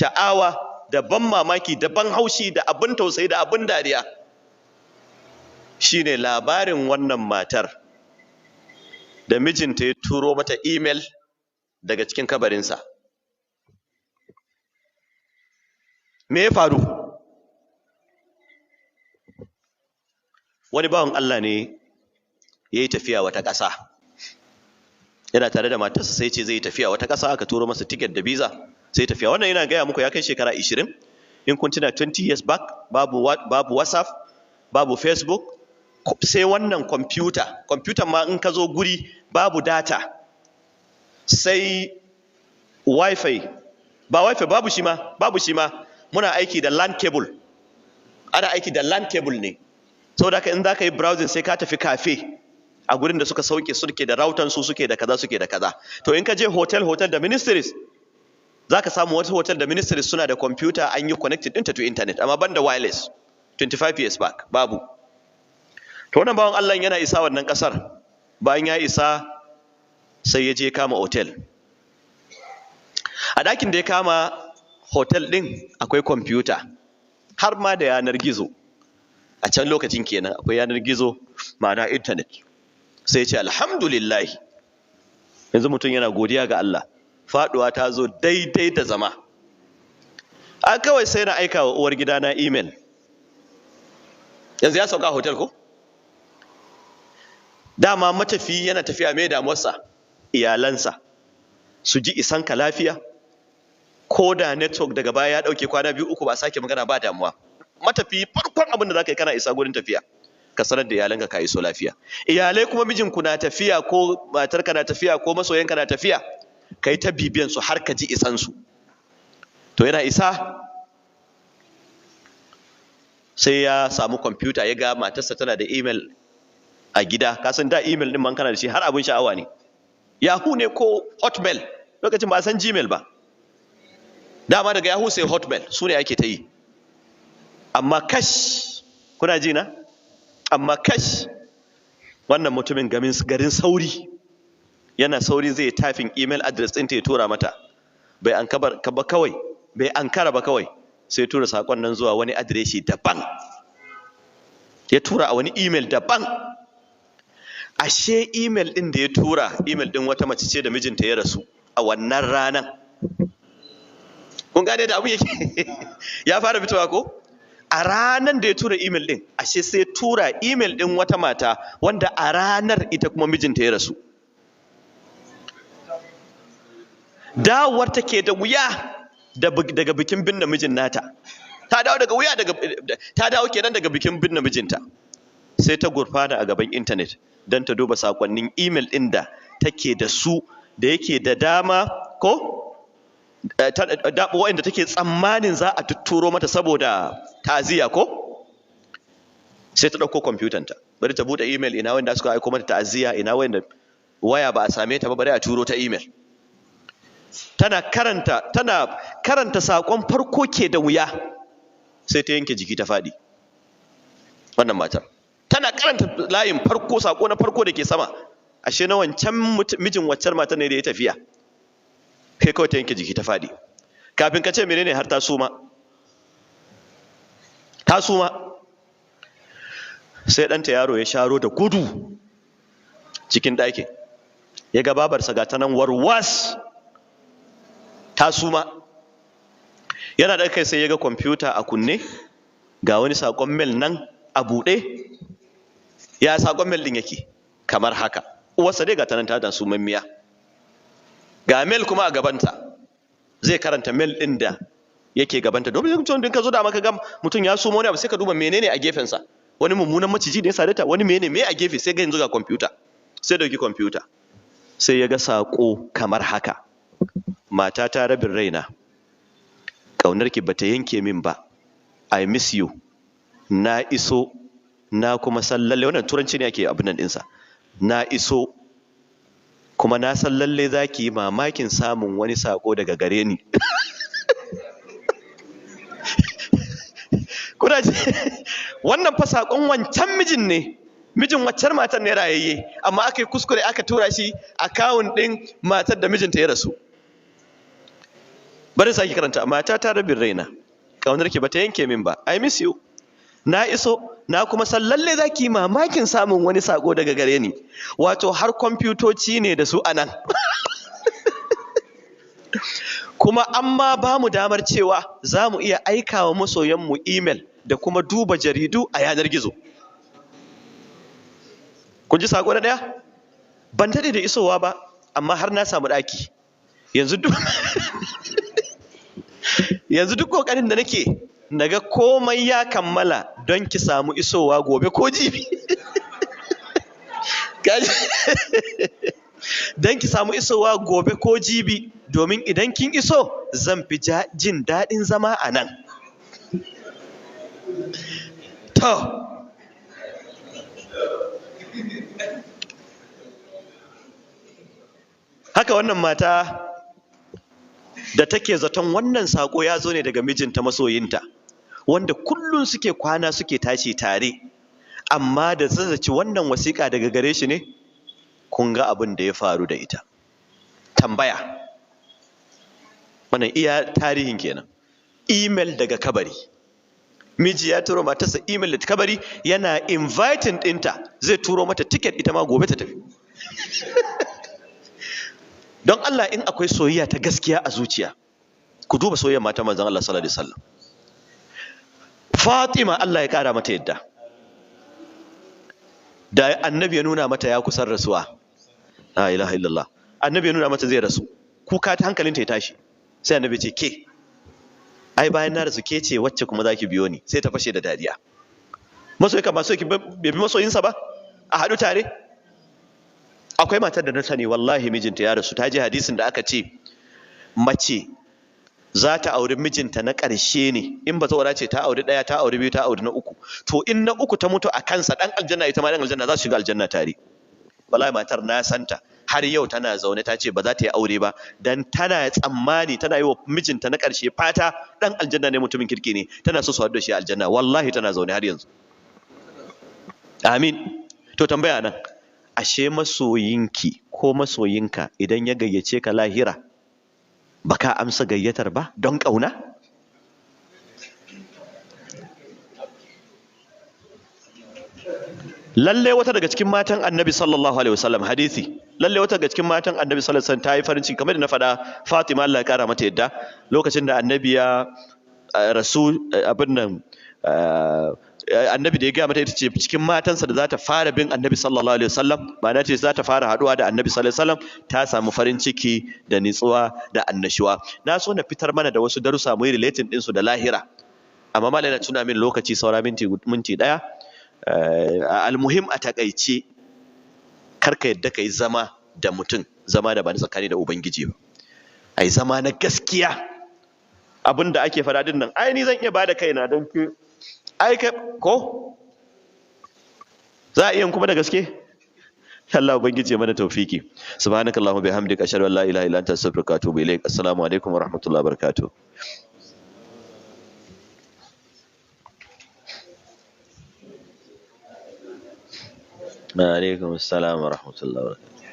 sha'awa da ban mamaki da ban haushi da abin tausayi da abin dariya shine labarin wannan matar da mijinta ya turo mata email daga cikin kabarinsa. Me ya faru? Wani bawan Allah ne ya yi tafiya wata ƙasa, yana tare da matarsa, sai ce zai yi tafiya wata ƙasa, aka turo masa ticket da visa sai tafiya. Wannan yana gaya muku ya kai shekara 20. In kun tuna 20 years back, babu WhatsApp, babu Facebook, sai wannan kwamfuta. Kwamfutan ma in ka zo guri babu data, sai wifi, ba wifi babu shi ma, babu shi ma. Muna aiki da LAN cable, ana aiki da LAN cable ne. Saboda haka in za ka yi browsing sai ka tafi cafe a gurin da suka sauke, suke da router su, suke da kaza, suke da kaza. To in ka je hotel, hotel da ministries, za ka samu wata hotel da ministries suna da computer, an yi connected ɗinta to internet, amma ban da wireless. 25 years back babu. To wannan bawan Allah yana isa wannan kasar, bayan ya isa sai ya je kama hotel. A ɗakin da ya kama hotel ɗin akwai computer har ma da yanar gizo. A can lokacin kenan akwai yanar gizo, ma'ana internet. Sai ya ce alhamdulillah, yanzu mutum yana godiya ga Allah, faduwa ta zo daidai da zama. A kawai sai na aika wa uwar gidana email. Yanzu ya sauka hotel, ko dama matafi yana tafiya mai damuwarsa iyalansa su ji isanka lafiya, ko da network daga baya ya dauke kwana biyu uku ba sake magana ba damuwa. Matafi farkon abin da zaka yi kana isa gurin tafiya, ka sanar da iyalanka ka iso lafiya. Iyalai kuma, mijinku na tafiya ko matarka na tafiya ko masoyanka na tafiya, kai ta bibiyan su har ka ji isan su. To yana isa sai ya samu kwamfuta, ya ga matarsa tana da email a gida. Ka san da email din man kana da shi har abin sha'awa ne. Yahoo ne ko Hotmail, lokacin ba a san Gmail ba. Dama daga Yahoo sai Hotmail, su ne ake ta yi. Amma kash, kuna ji na? Amma kash, wannan mutumin garin sauri, yana sauri zai typing email address ɗinta ya tura mata, bai an ba kawai, bai ankara ba kawai sai tura sakon nan zuwa wani adireshi daban, ya tura a wani email daban. Ashe email ɗin da ya tura, email ɗin wata mace ce da mijinta ya rasu a wannan ranan. Kun gane da abu yake ya fara fitowa ko? A ranan da ya tura email ɗin, ashe sai tura email ɗin wata mata wanda a ranar ita kuma mijinta ya rasu. Dawowar take da wuya daga bikin binne mijin nata, ta dawo daga wuya, daga ta dawo kenan daga bikin binne mijinta, sai ta gurfana a gaban intanet don ta duba sakonnin email ɗin da take da su, da yake da dama ko waɗanda take tsammanin za a tutturo mata saboda ta'aziyya ko. Sai ta ɗauko kwamfutanta, bari ta buɗe email, ina wanda suka aiko mata ta'aziyya, ina wanda waya ba a same ta ba, bari a turo ta email. Tana karanta, tana karanta sakon farko ke da wuya sai ta yanke jiki ta faɗi. Wannan matar tana karanta layin farko, sako na farko da ke sama, ashe na wancan mijin waccar matar ne da ya tafiya. Kai kawai ta yanke jiki ta faɗi. Kafin ka ce menene har ta suma, ta suma. Sai ɗanta yaro ya sharo da gudu cikin ɗakin, ya ga babarsa ga ta nan warwas ta suma. Yana da kai sai ya ga kwamfuta a kunne, ga wani saƙon mail nan a buɗe. Ya saƙon mail ɗin yake? Kamar haka: uwarsa dai ga ta nan ta sumammiya, ga mail kuma a gabanta, zai karanta mail ɗin da yake gabanta. Domin yawancin ka zo da maka ga mutum ya suma wani abu, sai ka duba menene a gefensa, wani mummunan maciji da ya sare ta, wani menene me a gefe. Sai ga yanzu ga kwamfuta, sai dauki kwamfuta, sai ya ga saƙo kamar haka: "Matata, rabin raina, ƙaunarki bata yanke min ba. I miss you. Na iso, na kuma san lalle," wannan turanci ne ake abin nan ɗinsa, "na iso kuma na san lalle za ki yi mamakin samun wani sako daga gare ni." Kuna ji, wannan fa sakon wancan mijin ne, mijin waccar matar ne rayayye, amma aka yi kuskure aka tura shi akawun ɗin matar da mijinta ya rasu. Bari sake karanta. Mata ta rabin raina, kaunar ki bata yanke min ba. I miss you. Na iso, na kuma san lalle zaki mamakin samun wani sako daga gare ni. Wato har kwamfutoci ne da su anan. Kuma amma ba mu damar cewa za mu iya aika wa masoyanmu email da kuma duba jaridu a yanar gizo. Kun ji sako na ɗaya? Ban daɗe da isowa ba, amma har na samu ɗaki. Yanzu duk ƙoƙarin da nake naga komai ya kammala don ki samu isowa gobe ko jibi. Don ki samu isowa gobe ko jibi, domin idan kin iso zan fi jin daɗin zama a nan. To, haka wannan mata da take zaton wannan sako ya zo ne daga mijinta masoyinta, wanda kullum suke kwana suke tashi tare, amma da zazaci wannan wasiƙa daga gare shi ne, kun ga abin da ya faru da ita. Tambaya, wannan iya tarihin kenan. Email daga kabari. Miji ya turo matarsa email da kabari, yana inviting ɗinta, zai turo mata ticket ita ma gobe ta tafi. Don Allah, in akwai soyayya ta gaskiya a zuciya, ku duba soyayyar mata manzon Allah sallallahu alaihi wasallam. Fatima, Allah ya kara mata yadda, da annabi ya nuna mata ya kusan rasuwa, la ilaha illallah, annabi ya nuna mata zai rasu, kuka ta hankalinta ya tashi. Sai annabi ce, "Ke ai bayan na rasu ke ce wacce kuma zaki biyo ni?" Sai ta fashe da dariya. Masoyi ka ba so ki bai bi masoyinsa ba, a haɗu tare. Akwai matar da na sani, wallahi mijinta ya rasu, ta ji hadisin da aka ce mace za ta auri mijinta na ƙarshe ne in ba zaura ce, ta auri ɗaya, ta auri biyu, ta auri na uku. To in na uku ta mutu a kansa ɗan aljanna, ita ma ɗan aljanna, za su shiga aljanna tare. Wallahi matar na santa, har yau tana zaune, ta ce ba za ta yi aure ba dan tana tsammani, tana yi wa mijinta na ƙarshe fata ɗan aljanna ne, mutumin kirki ne, tana so su haɗu da shi a aljanna. Wallahi tana zaune har yanzu. Amin. To tambaya nan, ashe masoyinki ko masoyinka idan ya gayyace ka lahira, baka amsa gayyatar ba don ƙauna? Lalle wata daga cikin matan Annabi sallallahu alaihi wasallam, hadisi, lalle wata daga cikin matan Annabi sallallahu alaihi wasallam ta yi farin ciki, kamar da na faɗa, Fatima, Allah ya kara mata yadda, lokacin da Annabi ya rasu, abin nan, Annabi da ya gaya mata ita ce cikin matansa da za ta fara bin Annabi sallallahu alaihi wasallam, ma'ana ce za ta fara haduwa da Annabi sallallahu alaihi wasallam, ta samu farin ciki da nitsuwa da annashuwa. Na so na fitar mana da wasu darussa mu yi relating ɗinsu da lahira, amma malai na tuna min lokaci, saura minti 1. Almuhim, a takaice, karka yadda ka yi zama da mutum zama da ba na tsakani da Ubangiji ba. Ai zama na gaskiya, abin da ake faɗa din nan, ai ni zan iya bada kaina don ke, ai kai ko za a iya kuma da gaske. Allah Ubangiji ya mana tawfiki. Subhanakallahumma bihamdika, ashhadu an la ilaha illa anta, astaghfiruka wa atubu ilaik. Assalamu alaikum wa rahmatullahi wa barakatuh. Wa alaikum assalam wa rahmatullahi wa barakatuh.